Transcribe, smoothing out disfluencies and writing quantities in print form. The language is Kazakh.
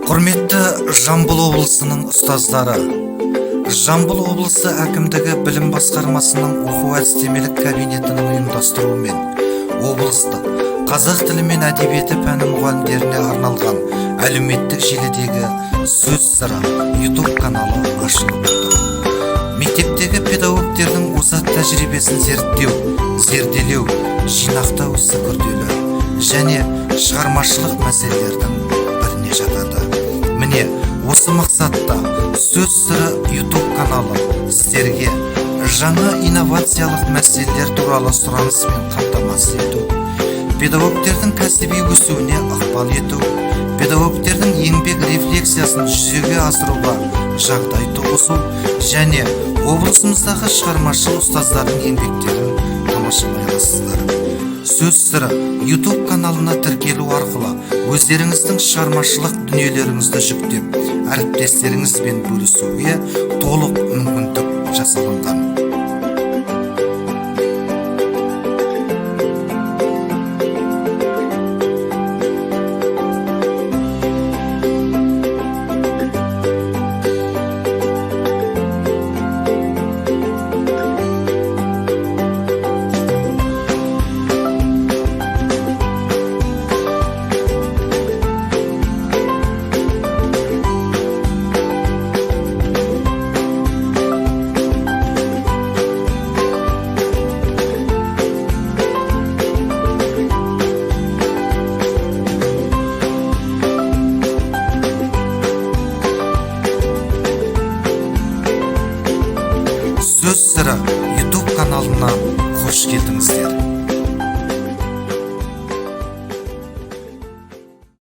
Құрметті Жамбыл облысының ұстаздары! Жамбыл облысы әкімдігі білім басқармасының оқу әдістемелік кабинетінің ұйымдастыруымен облыстық қазақ тілі мен әдебиеті пәні мұғалімдеріне арналған әлеуметтік желідегі «Сөз сыры» YouTube каналы ашылып отыр. Мектептегі педагогтердің озат тәжірибесін зерттеу, зерделеу, жинақтау ісі күрделі және шығармашылық мәселелердің біріне жатады. Міне, осы мақсатта «Сөз сыры» YouTube каналы сіздерге жаңа инновациялық мәселелер туралы сұраныспен қамтамасыз ету, педагогтердің кәсіби өсуіне ықпал ету, педагогтердің еңбек рефлексиясын жүзеге асыруға жағдай туғызу және облысымыздағы шығармашыл ұстаздардың еңбектерін тамашалай аласыздар. «Сөз сыры» YouTube каналына тіркелу арқылы өздеріңіздің шығармашылық дүниелеріңізді жүктеп, әріптестеріңізбен бөлісуге толық мүмкіндік жасалынған. «Сөз сыры» YouTube каналына қош келдіңіздер!